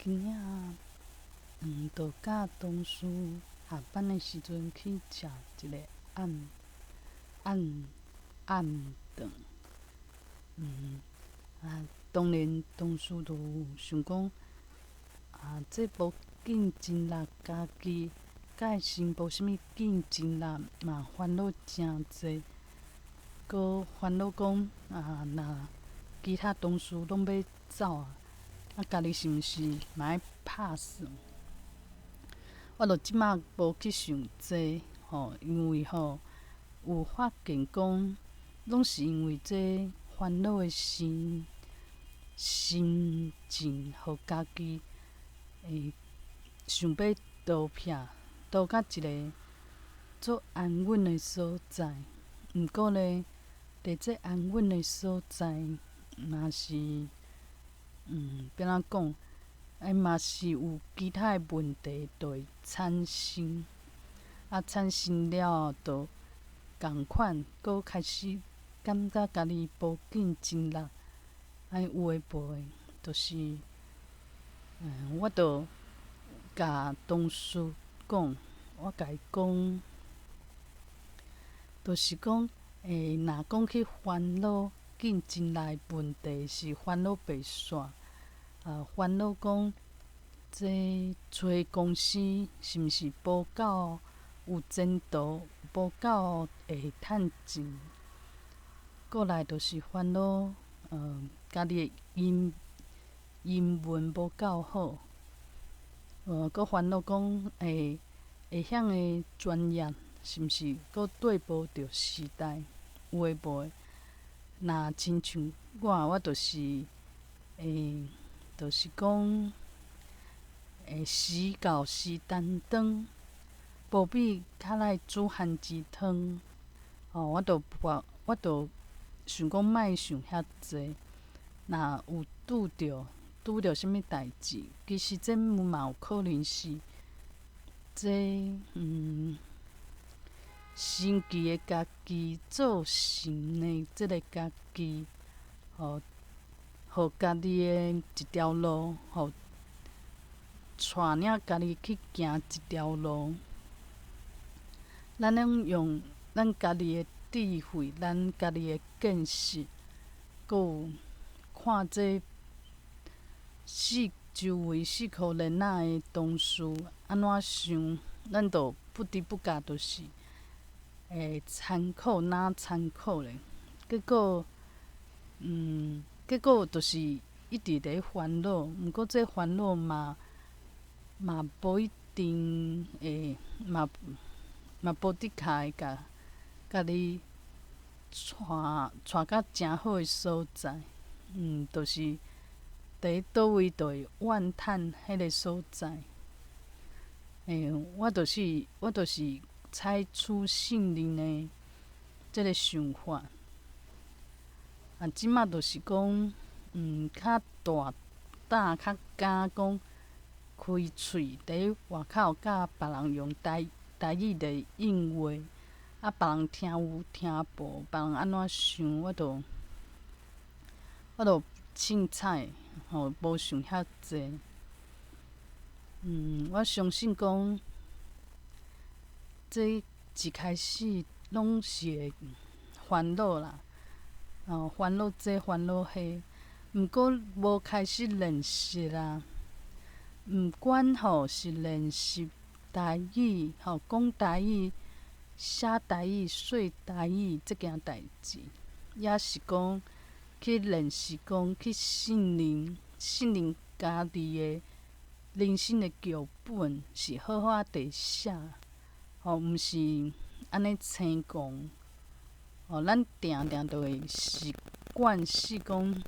今仔就佮同事下班的時陣去食一个暗暗暗頓。啊，當然同事就想講，啊，這無競爭力，家己佮先無啥物競爭力，嘛煩惱誠濟，閣煩惱講啊，若其他同事攏欲走啊，啊，家己是毋是嘛愛拍算？我就這馬無去想這吼，因為吼有發現講，攏是因為這煩惱的心心情，予家己會想欲逃避，逃到一个足安穩的所在。毋過呢，佇這安穩的所在，嘛是，欲按怎講？哎，嘛是有其他的問題就會產生，啊，產生了後，就仝款，閣開始感覺家己無競爭力，按呢有的無的，就是，我就共同事講，我共伊講，就是講，若講去煩惱競爭力的問題，是煩惱袂煞。啊，煩惱講，這揣公司是毋是無夠有前途，無夠會趁錢。過來就是煩惱，家己的英英文無夠好，閣煩惱講，會曉的專業是毋是閣對無著時代？有的無的。若親像我，我就是，就是講，時到時擔當，無比較愛煮番薯湯。吼，我就我我就想講莫想遐濟，若有拄著啥物代誌，其實這嘛有可能是這神奇的家己造成的這个家己，吼。予家己的一條路，予帶領家己去行一條路。咱攏用咱家己的智慧，咱家己的見識，閣有看這四周圍四箍輪仔的同事按怎想，咱就不知不覺就是會參考，哪參考咧？結果，結果就是一直佇咧煩惱，毋過這煩惱嘛嘛無一定會，嘛嘛無的確會共家己帶帶到誠好的所在，就是佇咧佗位就會怨嘆彼个所在。我就是我就是採取信任的這个想法。啊，這馬就是講，較大膽、較敢講開喙，佇咧外口佮別人用台台語來應話，啊，別人聽有聽無，別人按怎想，我就我就凊彩，吼，無想遐濟。我相信講，這一開始攏是會煩惱啦。哦，煩惱這煩惱彼，毋過無開始練習啊。毋管吼是練習台語，吼講台語、寫台語、說台語這件代誌，抑是講去練習講去信任、信任家己的人生的劇本是好好佇寫，吼，毋是按呢青摃。吼，咱定定都會習慣勢講，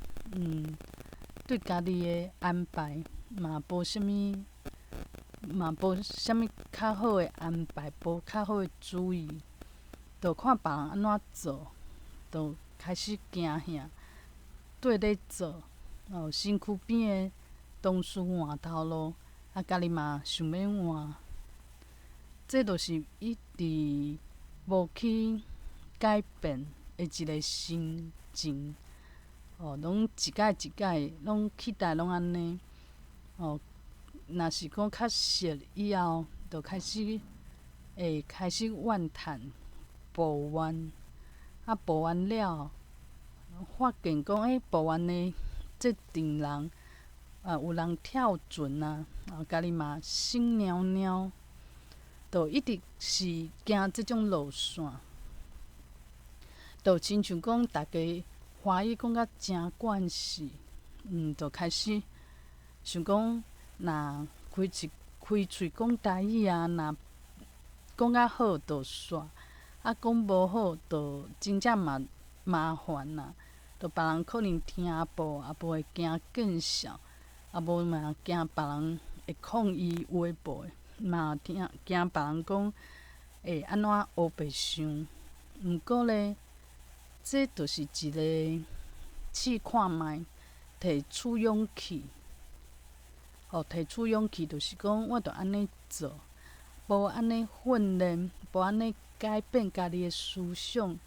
對家己的安排嘛無啥物，嘛無啥物較好的安排，無較好的主意，就看別人按怎做，就開始驚嚇，綴咧做。哦，身軀邊的同事換頭路，啊，家己嘛想欲換，這就是一直無去改變的一个心情，哦，攏一擺一擺，攏期待攏按呢，哦。若是講較熟以後，就開始會開始怨嘆抱怨，啊抱怨了，發現講抱怨的這陣人啊，有人跳船啊，啊，家己嘛心蔫蔫，就一直是行這種路線，就親像講逐家華語講甲誠慣勢，就開始想講，若開一開喙講台語啊，若講較好就煞，啊講無好就真正嘛麻煩啦，就別人可能聽無，啊無會驚見笑，啊無嘛驚別人會抗議有的無的，嘛聽驚別人講會按怎烏白想。毋過咧，這就是一个試看覓，提出勇氣。哦，提出勇氣就是講，我著按呢做，無按呢訓練，無按呢改變家己的思想，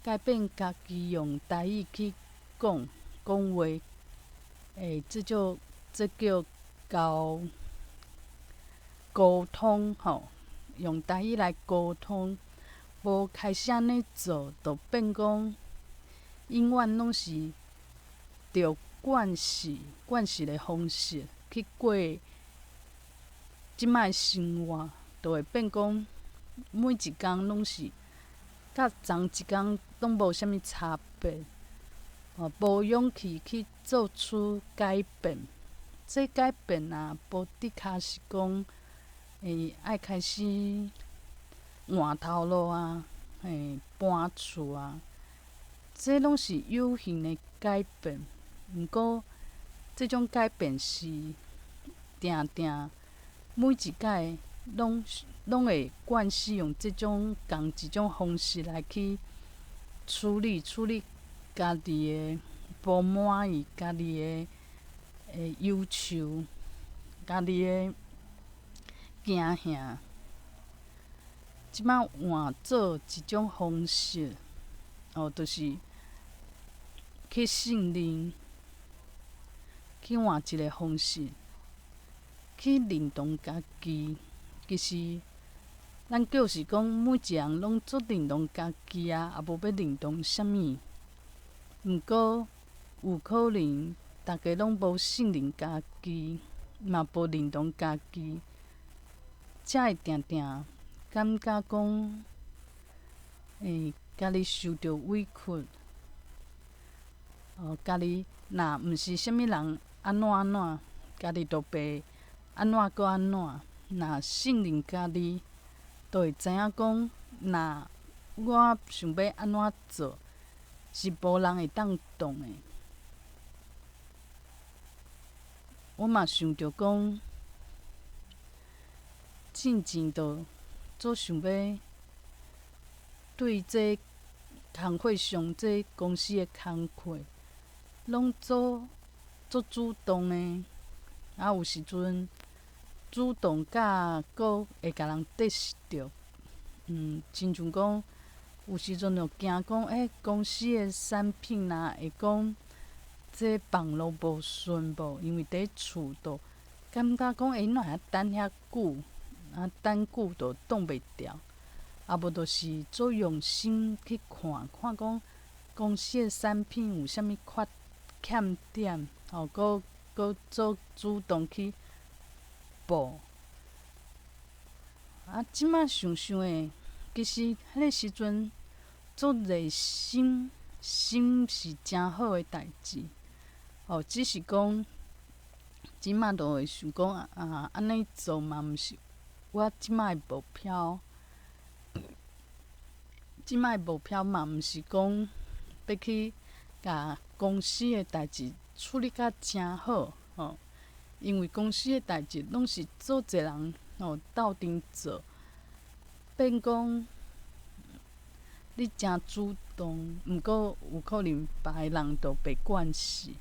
改變家己用台語去講講話，這叫這叫溝溝通吼，用台語來溝通，無開始按呢做，就變講永遠攏是著慣勢慣勢的方式去過這擺的生活，就會變講每一工攏是佮昨一工攏無啥物差別，哦，無勇氣去做出改變。這改變啊，無的確是講，愛開始換頭路啊，搬厝啊，這攏是有形的改變。毋過，這種改變是定定每一擺攏攏會慣勢用這種仝一種方式來去處理處理家己的無滿意、家己的憂愁、家己的驚嚇。這擺換做一種方式，哦，就是去信任，去換一个方式，去認同家己。其實，咱就是講每一个人攏足認同家己啊，也無欲認同啥物。毋過有可能，逐家攏無信任家己，嘛無認同家己，才會定定感覺講，家己受著委屈，哦，家己若毋是啥物人按怎按怎，家己就袂按怎閣按怎。若信任家己，就會知影講，若我想欲按怎做，是無人會當擋的。我嘛想著講，進前就足想欲對這工課上，這公司的工課，攏做足主動的，啊，有時陣主動甲閣會共人得失著，親像講有時陣就驚講，公司的產品啊，會講這網路無順無，因為佇厝就感覺講，哪會等遐久，啊，等久就擋袂牢，啊無就是足用心去看，看講公司的產品有啥物缺欠點，吼，閣閣做主動去報。啊，這擺想想的，其實彼个時陣足熱心，心是誠好的代誌，哦，只是講這擺就會想講啊，按呢做嘛毋是我這擺的目標，這擺的目標嘛毋是講欲去共公司的代誌處理甲誠好，吼，因為公司的代誌攏是足濟人吼鬥陣做，變講你誠主動，毋過有可能別个人就袂慣勢，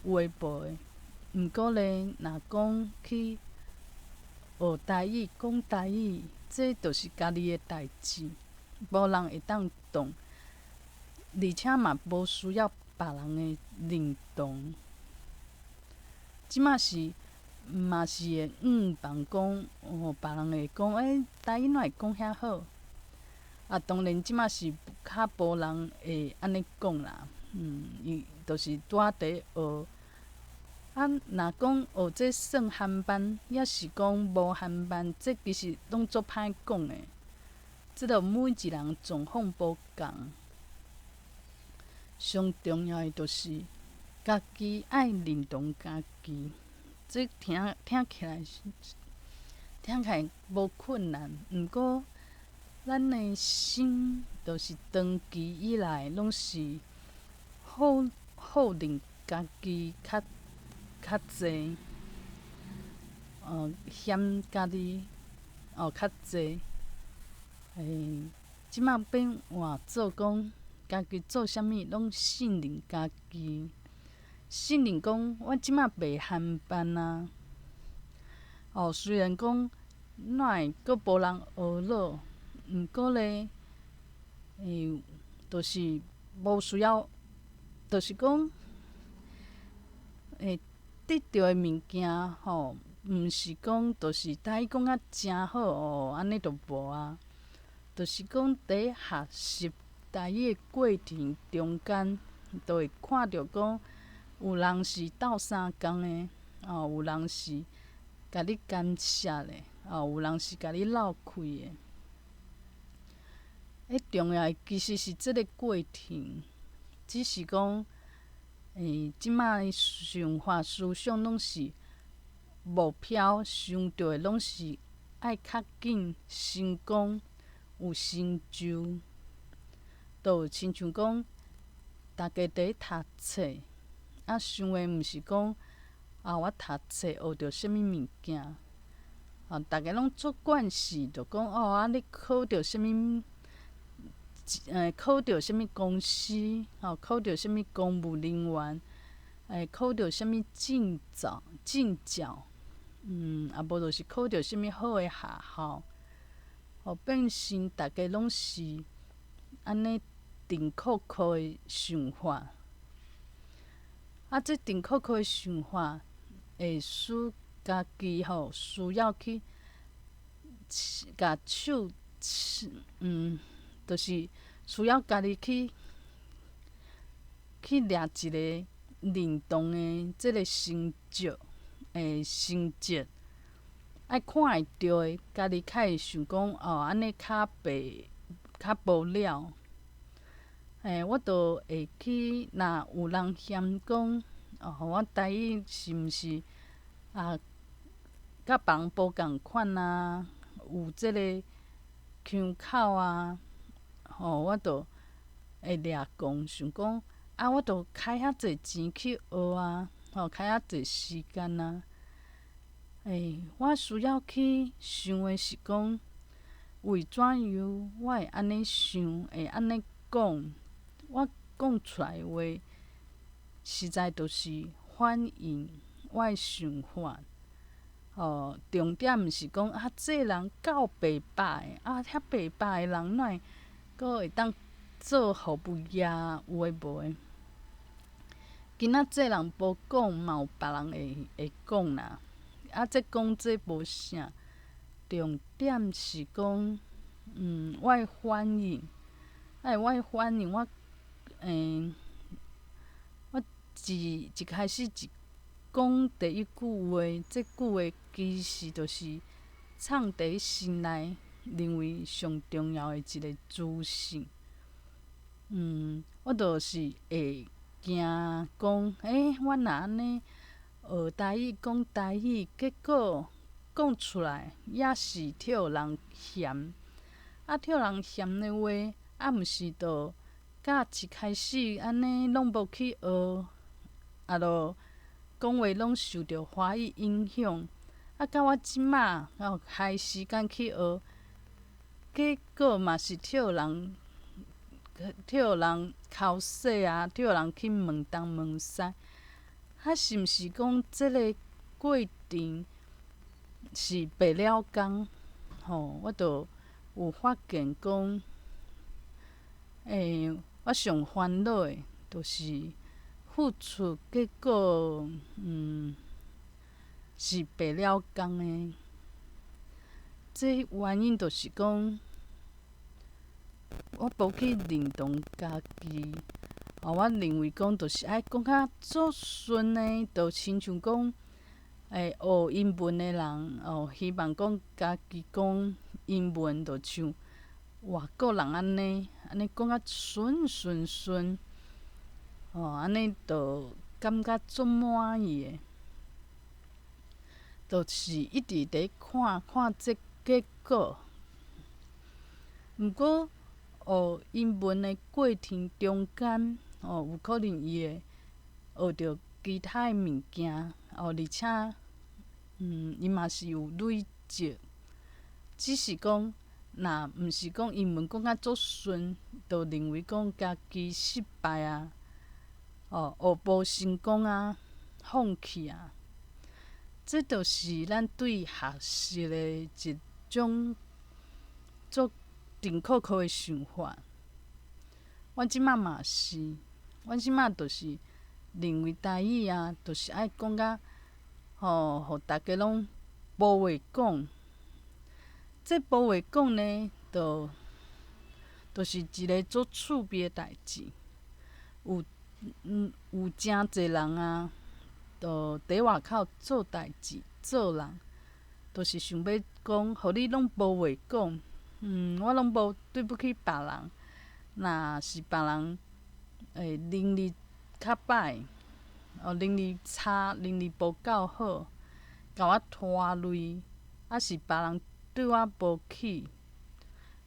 有的無的。毋過咧，若講去學台語、講台語，這就是家己的代誌，無人會當擋，而且嘛無需要別人的認同。這擺是嘛是會向望講，哦，別人會講，欸，台語哪會講遐好？啊，當然這馬是較無人會按呢講啦，伊就是拄仔佇學。啊，若講學這算含範，抑是講無含範，這其實攏足歹講的。這著每一人狀況無仝，上重要的就是家己愛認同家己。這聽起來無困難，毋過咱的心就是長期以來攏是否認家己較濟，嫌家己哦較濟，這馬變換做講，家己做啥物攏信任家己，信任講我這馬袂含範啊。哦，雖然講哪會閣無人學囉，毋過咧，就是無需要，就是講，得著的物件吼，毋是講就是台語講甲誠好哦，按呢就無啊。就是講佇學習台語的過程中間，就會看著講有人是鬥相共的，哦，有人是共你干涉的，哦，有人是共你鬥氣的。彼重要的其實是這个過程，只是講，這馬的想法思想攏是目標，想著的攏是愛較緊成功，有成就，就親像講，逐家佇讀冊，啊，想的毋是講啊，我讀冊學著啥物物件，啊，逐家攏足慣勢，就講哦，啊，你考著啥物？考著啥物公司？吼，考著啥物公務人員？考著啥物證照？證照？啊無就是考著啥物好的學校？予變成逐家攏是按呢定扣扣的想法。啊，這定扣扣的想法會使家己吼需要去共手，就是需要家己去掠一个認同的這个成就，成績，愛看會著的，家己較會想講哦，按呢較袂較無了。我就會去，若有人嫌講，哦，我台語是毋是啊，佮別人無仝款啊？有這个腔口啊？吼，我就會掠狂，想講啊，我就開遐濟錢去學啊，吼，開遐濟時間啊。我需要去想的是講，為怎樣我會按呢想，會按呢講？我講出來的話，實在就是反映我的想法。哦，重點毋是講啊，這人夠白目的，啊，遐白目的人哪會閣會當做服務業，有的無的。今仔這人無講，嘛有別人會講啦。啊，這講這無啥，重點是講，我的反應，哎，我的反應，我一一開始一講第一句話，這句話其實就是藏佇心內，認為上重要的一个資訊。我就是會驚講，欸，我若按呢學台語講台語，結果講出來也是予人嫌，啊，予人嫌的話，啊，毋是就佮一開始按呢攏無去學，啊，就講話攏受著華語影響，啊，到我這馬哦開時間去學，結果嘛是予人剾洗啊，予人去問東問西，啊，是毋是講這个過程是白了工？吼，我就有發現講，我上煩惱的，就是付出結果，是白了工的。這原因就是講，我無去認同家己。哦，我認為講，就是愛講較足順的，就親像講，學英文的人，哦，希望講家己講英文，就像外國人按呢，按呢講較順順順，哦，按呢就感覺足滿意的。就是一直佇看看這結果。毋過學英文的過程中間，哦，有可能伊會學著其他的物件，哦，而且，伊嘛是有累積。只是講，若毋是講英文講甲足順，就認為講家己失敗啊，哦，學無成功啊，放棄啊。這就是咱對學習的一種足定確確的想法。阮這擺嘛是，阮這擺就是認為台語啊，就是愛講甲，吼，予逐家攏無話講。這無話講呢，就是一个足趣味的代誌。有誠濟人啊，就佇外口做代誌、做人，就是想欲講，予你攏無話講。我攏無對不起別人，若是別人能力較歹，哦，能力差，能力無夠好，共我拖累，抑是別人對我無起，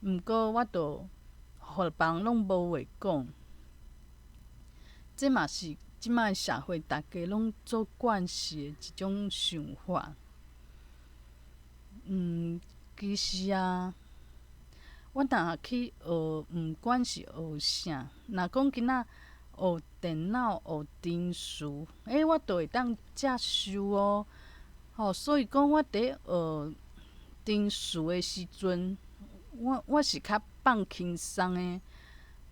毋過我就予別人攏無話講。這嘛是這擺社會逐家攏足慣勢的一種想法。其實啊，我若去學，毋管是學啥，若講今仔學電腦、學程式，我就會當接受哦。吼，所以講我佇學程式的時陣，我是較放輕鬆的。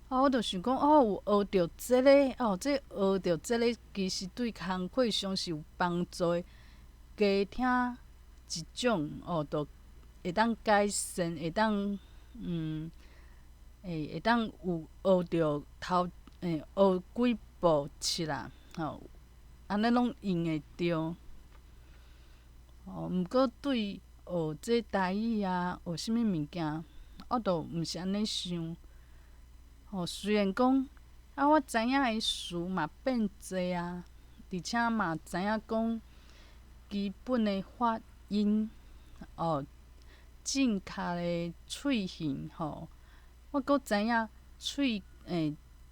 啊，我就想講，哦，有學著這个，哦，這學著這个，其實對工課上是有幫助的。加聽一種，哦，就會當改善，會當有學著頭，學幾步七啦，吼，按呢攏用會著。哦，毋過對學這台語啊，學啥物物件，我就毋是按呢想。吼，雖然講啊，我知影的詞嘛變濟啊，而且嘛知影講基本的發音，哦，正確的喙型吼，我閣知影喙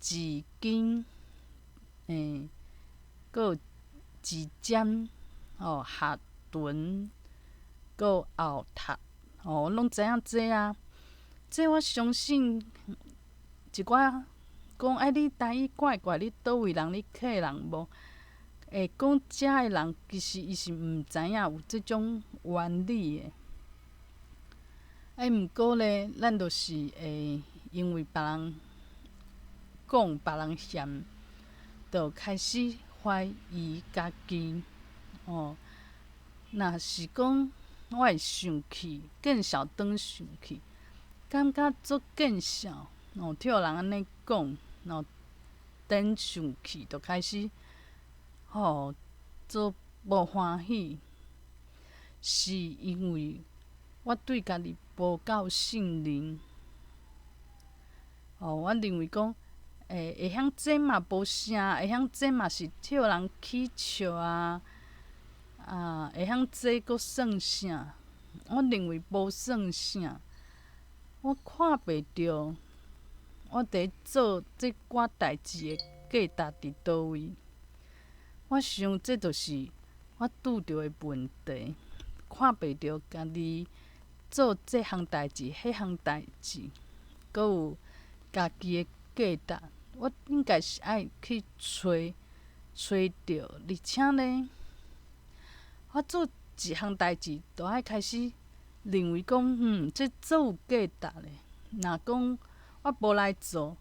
舌根，閣有舌尖，吼，頰唇，閣有喉鵲，吼，我攏知影這啊。這我相信一寡講哎，你台語怪怪，你佗位人？你客人無？會講遮的人，其實伊是毋知影有這種原理的。毋過咧，咱就是會因為別人講、別人嫌，就開始懷疑家己。哦，若是講我會生氣，見笑轉生氣，感覺足見笑。哦，聽人按呢講，哦，轉生氣，就開始吼足無歡喜，是因為我對家己無夠信任。哦，我認為講，會曉這嘛無啥，會曉這嘛是聽人起笑啊，啊，會曉這閣算啥？我認為無算啥，我看袂著。我佇做這寡代誌的價值佇佗位？我想這就是我拄著的問題，看袂著家己做這項代誌、彼項代誌，閣有家己的價值。我應該是愛去揣揣著，而且呢，我做一項代誌，就愛開始認為講，這足有價值的。若講我無來做，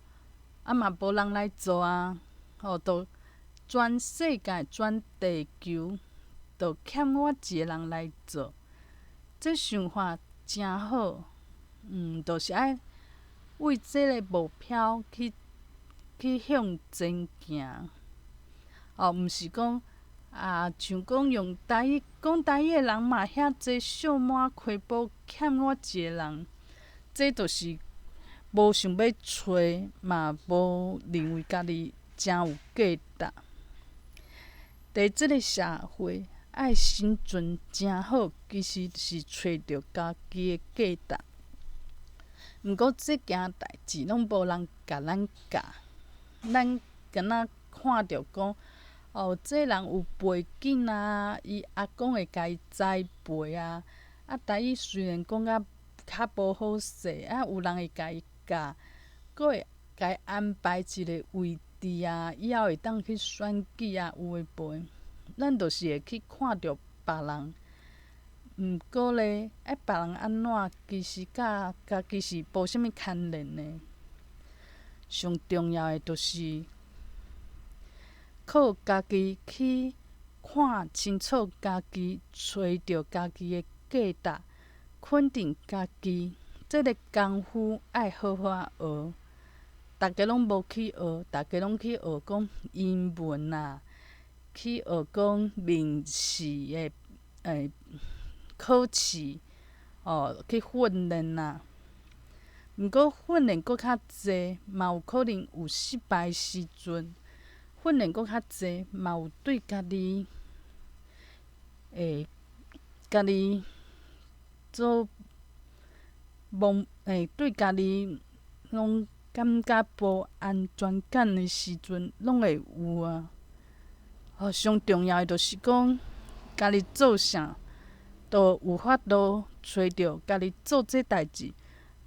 啊嘛無人來做啊，吼，就全世界、全地球，就欠我一个人來做。這想法誠好，就是愛為這个目標去向前行。哦，毋是講啊，像講用台語講台語的人嘛遐濟，惜滿溪埔欠我一个人，這就是無想欲揣，嘛無認為家己誠有價值。佇這个社會愛生存誠好，其實是揣著家己的價值。毋過這件代誌攏無人共咱教，咱敢若看著講，哦，這人有背景啊，伊阿公會共伊栽培啊，啊，台語雖然講甲較無好勢，啊，有人會共伊教，閣會共伊安排一个位置啊，以後會當去選舉啊，有的無的，咱就是會去看著別人。毋過咧，啊，別人按怎，其實佮家己是無啥物牽連的。上重要的就是靠家己去看清楚家己，揣著家己的價值，肯定家己，這个功夫愛好好仔學。逐家攏無去學，逐家攏去學講英文啊，去學講面試的考試，哦，去訓練啊。毋過訓練閣較濟，嘛有可能有失敗的時陣。訓練閣較濟，嘛有對家己會家己做懵對家己攏感覺無安全感的時陣，攏會有啊。哦，上重要的就是講，家己做啥，都有法度揣著家己做這代誌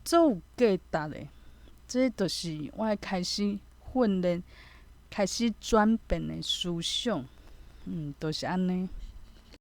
做有價值的。這就是我開始訓練、開始轉變的思想，就是按呢。